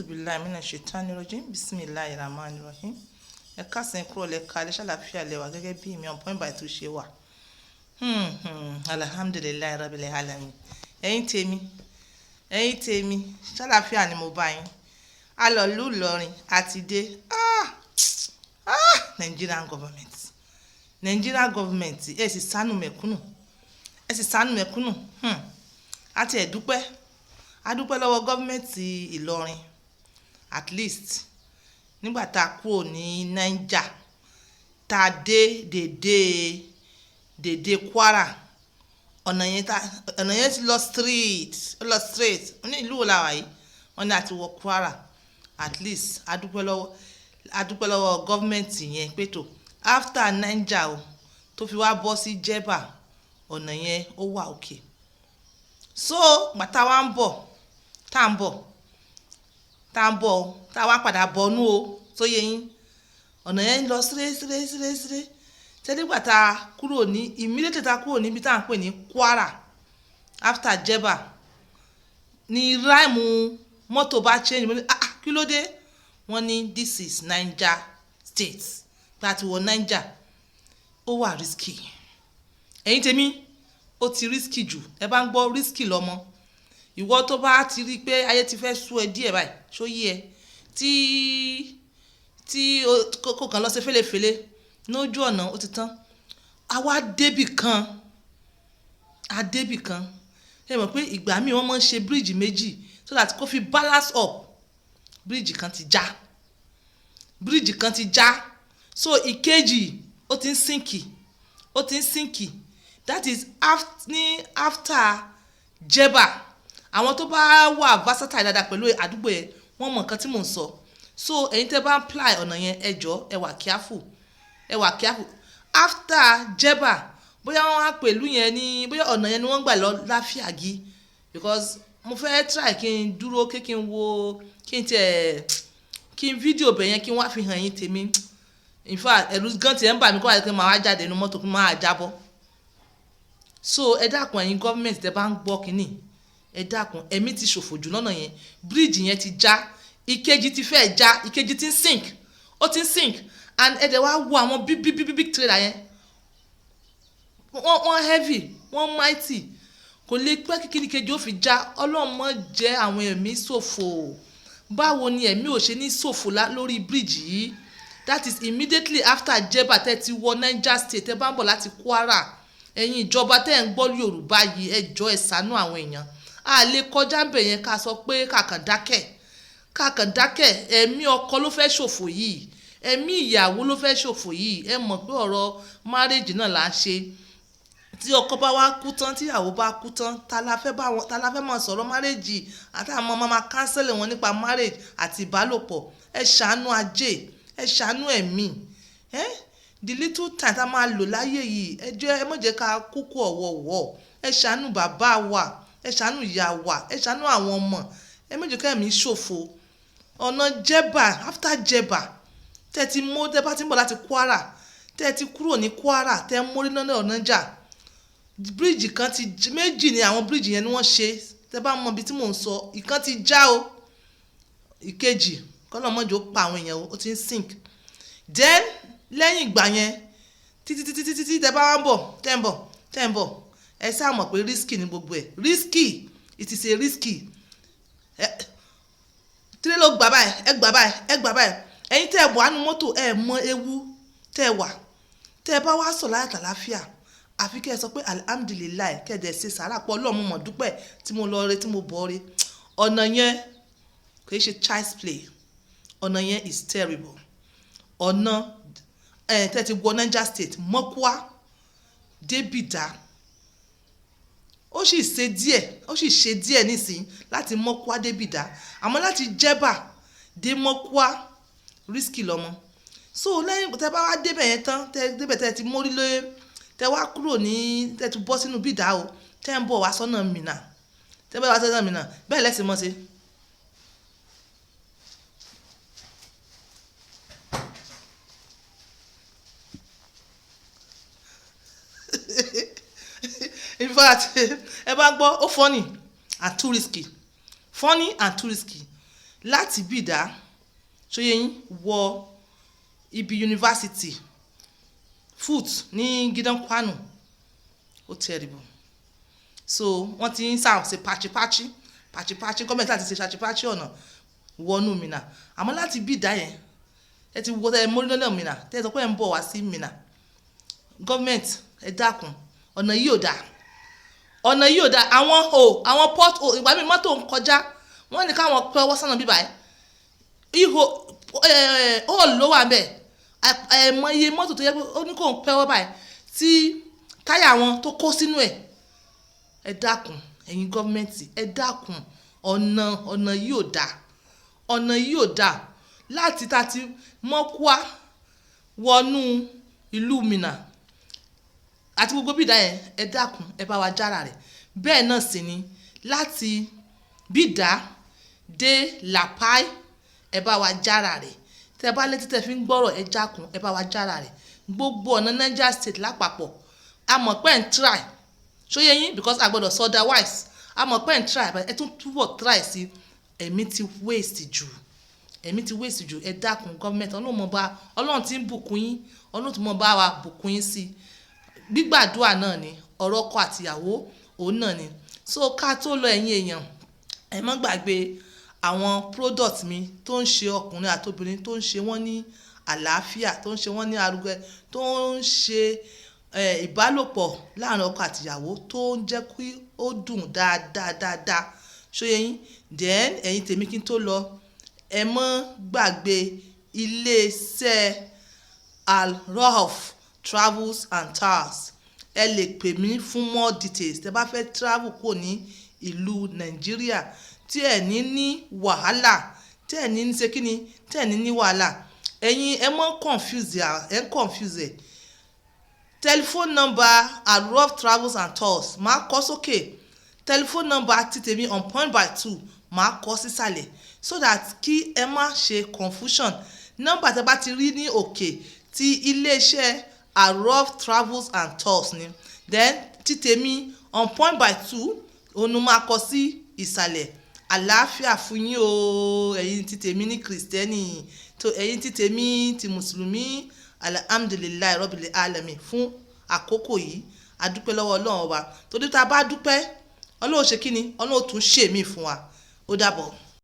Auzubillahi minash shaitani rajim. Bismillahir rahmanir rahim. Ẹ káàsán, kúrò lẹ kalẹ̀, ṣàlàáfíà lẹ wà gẹ́gẹ́ bí mi on point by two ṣe wà. Alhamdulillahi rabbil alamin. Ẹ̀yin tèmi, ẹ̀yin tèmi, ṣàlàáfíà ni mo bá yín. A lọ ìlú Ìlọrin, a ti dé. Ah! Ah! Nigerian government. Nigerian government, ẹ sì ṣàánú mẹ̀kúnnù. Ẹ sì ṣàánú mẹ̀kúnnù. A ti ẹ̀ dúpẹ́. A dúpẹ́ lọ́wọ́ government Ìlọrin. At least nígbà tá a kúrò ní Niger, tá a dé dèdè dèdè Kwara, ọ̀nà yẹn tá ọ̀nà yẹn ti lọ straight, ó lọ straight. Ní ìlú wo la wà yìí? Wọ́n ní a ti wọ Kwara. At least a dúpẹ́ lọ́wọ́ government yẹn pé tó after Niger o tó fi wá bọ́ sí Jebba, ọ̀nà yẹn ó wà okay. So ìgbà tá wa ń bọ̀, tá ń bọ̀, tá ń bọ̀, tá wá padà bọ̀ nú o, tó yé yín. Ọ̀nà yẹn ń lọ straight, straight, straight, straight. Ṣé nígbà tá a kúrò ní immediately tá a kúrò níbi tá à ń pè ní Kwara after Jebba ní rhythm mọ́tò bá change. Mo ní, "Ah, kí ló dé?" Wọ́n ní this is Niger State. Pé a ti wọ Niger, ó wà risky. Ẹ̀yin tèmi, ó ti risky jù. Ẹ bá ń gbọ́ risky lọ́mọ. Ìwọ tó bá ti rí pé ayé ti fẹ́ sú ẹ díẹ̀ báyìí, ṣó yé ẹ? Tí kò kàn lọ sí fẹ́lẹ́fẹ́lẹ́ lójú ọ̀nà, ó ti tán. A wá débì kan, a débì kan. Ẹ mọ̀ pé ìgbà míì wọ́n máa ń ṣe bridge méjì so that kó fi balance up. Bridge kan ti já. Bridge kan ti já. So ìkejì ó ti ń sink, ó ti ń sink. That is after, ní after Jebba. Àwọn tó bá wà versatile dáadáa pẹ̀lú àdúgbò yẹn, wọ́n mọ nǹkan tí mò ń sọ. So ẹ̀yin tẹ́ bá ń ply ọ̀nà yẹn, ẹ jọ̀ọ́, ẹ wà careful, ẹ wà careful. After Jebba, bóyá wọ́n á pẹ̀lú yẹn ní bóyá ọ̀nà yẹn ni wọ́n gbà lọ Láfíàgì, because mo fẹ́ try kí n dúró kí n wo, kí n tiẹ̀ kí n fídíò bẹ̀ yẹn, kí n wá fi hàn yín tèmi. In fact, ẹ̀rù gan tiẹ̀ ń bà mí kó wá kí n máa wá jáde nínú mọ́tò, kí n máa jábọ́. So ẹ dákun, ẹ̀yin government tẹ́ bá ń gbọ́ kínní, ẹ dákun, ẹ̀mí ti ṣòfò jù lọ́nà yẹn. Bridge yẹn ti já, ìkejì ti fẹ́ já, ìkejì ti ń sink, ó ti ń sink. And ẹ dẹ̀ wá wo àwọn big, big, big, big trailer yẹn, wọ́n heavy, wọ́n mighty. Kò lè pẹ́ kíkiri kejì ó fi já. Ọlọ́run má jẹ́ àwọn ẹ̀mí ṣòfò. Báwo ni ẹ̀mí ò ṣe ní ṣòfò lórí bridge yìí? That is immediately after Jebba, tẹ́ ti wọ Niger State, tẹ́ bá ń bọ̀ láti Kwara. Ẹ̀yin ìjọba tẹ́ ń gbọ́ Yorùbá yìí, ẹ jọ̀ọ́, ẹ ṣàánú àwọn èèyàn. A lè kọjá ń bẹ̀ yẹn ká sọ pé kàkàn dákẹ́, kàkàn dákẹ́. Ẹ̀mí ọkọ ló fẹ́ ṣòfò yìí, ẹ̀mí ìyàwó ló fẹ́ ṣòfò yìí. Ẹ mọ̀ pé ọ̀rọ̀ marriage náà là ń ṣe. Tí ọkọ bá wá kú tán, tí ìyàwó bá kú tán, ta la fẹ́ bá wọn, ta la fẹ́ máa sọ̀rọ̀ marriage àti àwọn ọmọ máa counsel wọn nípa marriage àti ìbálòpọ̀? Ẹ ṣàánú ajé, ẹ ṣàánú ẹ̀mí. Ẹ the little time tá a máa lò láyé yìí, ẹ jẹ́ ẹ má jẹ́ ká kúkú ọ̀wọ̀ọ̀wọ̀. Ẹ ṣàánú bàbá wa, ẹ ṣàánú ìyá wa, ẹ ṣàánú àwọn ọmọ. Ẹ má jẹ́ ká ẹ̀mí ṣòfò. Ọ̀nà Jebba, after Jebba, tẹ́ ti mú, tẹ́ bá ti ń bọ̀ láti Kwara, tẹ́ ti kúrò ní Kwara, tẹ́ mórí náà ọ̀nà jà, bridge kan ti, méjì ni àwọn bridge yẹn ni wọ́n ṣe. Tẹ́ bá mọ ibi tí mò ń sọ, ìkan ti já o, ìkejì, kọ́lọ́mọ́jọ́ pa àwọn èèyàn o, ó ti ń sink. Then lẹ́yìn ìgbà yẹn, títí títí títí tí tẹ́ bá wá ń bọ̀, tẹ́ ń bọ̀, tẹ́ ń bọ̀, ẹ sáà mọ̀ pé risky ni gbogbo ẹ̀. Risky, it is a risky. Tírélà gbà báyìí, ẹ gbà báyìí, ẹ gbà báyìí. Ẹ̀yin tẹ́ ẹ wà nínú mọ́tò, ẹ mọ ewu tẹ́ ẹ wà. Tẹ́ ẹ bá wá sọ̀ láyà tàlàáfíà, àfi kẹ́ ẹ sọ pé alhamdulillahi, kẹ́ ẹ dẹ̀ ṣe sàárà pọ̀. Ọlọ́run, mọ̀ dúpẹ́ tí mo lọ re, tí mo bọ̀ re. Ọ̀nà yẹn kì í ṣe child's play. Ọ̀nà yẹn is terrible. Ọ̀nà ẹ̀ tẹ́ ti wọ Niger State, Mọ́kúá dé Bìdá, ó sì ṣe díẹ̀, ó sì ṣe díẹ̀ nísìnyí láti Mọ́kúá dé Bìdá, àmọ́ láti Jẹ́bà dé Mọ́kúá, risky lọ́mọ. So lẹ́yìn tẹ́ bá wá débẹ̀ yẹn tán, tẹ́ débẹ̀, tẹ́ ti mórí lé, tẹ́ wá kúrò ní, tẹ́ ti bọ́ sínú Bìdá o, tẹ́ ń bọ̀ wá sọ́nà Mínà, tẹ́ bá wá sọ́nà Mínà, bẹ́ẹ̀ lẹ́sìn mọ́ ṣe. In fact, ẹ bá gbọ́, ó funny and too risky, funny and too risky. Láti Bìdá, ṣó yé yín, wọ ibi yunifásitì FUT ní Gidan Kwano, ó terrible. So wọ́n ti ń sá ṣe patch patch patch patch. Gọ́ọ̀mẹ̀ntì láti ṣe patch patch ọ̀nà wọnú Minna. Àmọ́ láti Bìdá yẹn, ẹ ti wọ ẹ mórí lọ́nà Minna, tẹ́ ẹ sọ pé ẹ ń bọ̀ wá sí Minna, gọ́ọ̀mẹ̀ntì, ẹ dákun, ọ̀nà yìí ò dáa, ọ̀nà yìí ò dáa. Àwọn o àwọn port o, ìgbà míì mọ́tò ń kọjá, wọ́n ní káwọn pẹ́ ọwọ́ sọ́nà bíbáyìí, ihò hole ló wà bẹ́ẹ̀. Àìmọye mọ́tò tó yẹ pé ó ní kó ń pẹ́wọ́ báyìí tí táyà wọn tó kó sínú ẹ̀. Ẹ dákun, ẹ̀yin gọ́ọ̀mẹ̀ntì, ẹ dákun, ọ̀nà yìí ò dáa, ọ̀nà yìí ò dáa. Láti ta ti Mọ́kúá wọnú ìlú Minna àti gbogbo Bìdá yẹn, ẹ dákun, ẹ bá wa jára rẹ̀. Bẹ́ẹ̀ náà sì ni láti Bìdá dé Lapai, ẹ bá wa jára rẹ̀. Tẹ bá létí tẹ fi ń gbọ́rọ̀, ẹ jákun, ẹ bá wa jára rẹ̀. Gbogbo ọ̀nà Niger State lápapọ̀, a mọ̀ pé ń try, ṣó yé yín? Because a gbọ́dọ̀ sọ otherwise. A mọ̀ pé ń try, ẹ tún túbọ̀ try sí. Ẹ̀mí ti waste jù, ẹ̀mí ti waste jù. Ẹ dákun, gọ́ọ̀mẹ̀ntì, Ọlọ́run mọ̀ bá, Ọlọ́run tí ń bùkún yín, Ọlọ́run tí mọ̀ bá wa bùkún yín sí. Gbígbàdúrà náà ni ọ̀rọ̀ ọkọ àtìyàwó, òun náà ni. So ká tó lọ, ẹ̀yin èèyàn, ẹ má gbàgbé àwọn product mi tó ń ṣe ọkùnrin àtobìnrin, tó ń ṣe wọ́n ní àlàáfíà, tó ń ṣe wọ́n ní arúgbó, tó ń ṣe ìbálòpọ̀ láàrin ọkọ àtìyàwó, tó ń jẹ́ kí ó dùn dáadáa dáadáa. Ṣó yé yín? Then ẹ̀yin tèmi, kí n tó lọ, ẹ má gbàgbé iléeṣẹ́ Al-Rauf Travels and Tours. Ẹ lè pè mí fún more details tẹ́ bá fẹ́ travel kúrò ní ìlú Nàìjíríà tí ẹ ní ní wàhálà, tí ẹ ní ṣe kíni, tí ẹ ní ní wàhálà. Ẹ̀yin ẹ mọ́ confuse, ẹ ń confuse ẹ̀. Telephone number Al-Rauf Travels and Tours, máa kọ sókè. Telephone number ti tèmi on point by two, máa kọ sísàlẹ̀, so that kí ẹ má ṣe confusion. Nọ́mbà tẹ́ bá ti rí ní òkè, ti iléeṣẹ́ Al-Rauf Travels and Tours ni. Then ti tèmi on point by two, òun máa kọ sí ìsàlẹ̀. Àlàáfíà fún yín o. Ẹ̀yin ti tèmi ní Kristẹni tó, ẹ̀yin ti tèmi ti Mùsùlùmí, alhamdulillahi rabbil alamin fún àkókò yìí. A dúpẹ́ lọ́wọ́ Ọlọ́run ọba, torí tá a bá dúpẹ́, Ọlọ́run ṣe kí ni, Ọlọ́run tún ṣèmí fún wa. Ó dàbọ̀.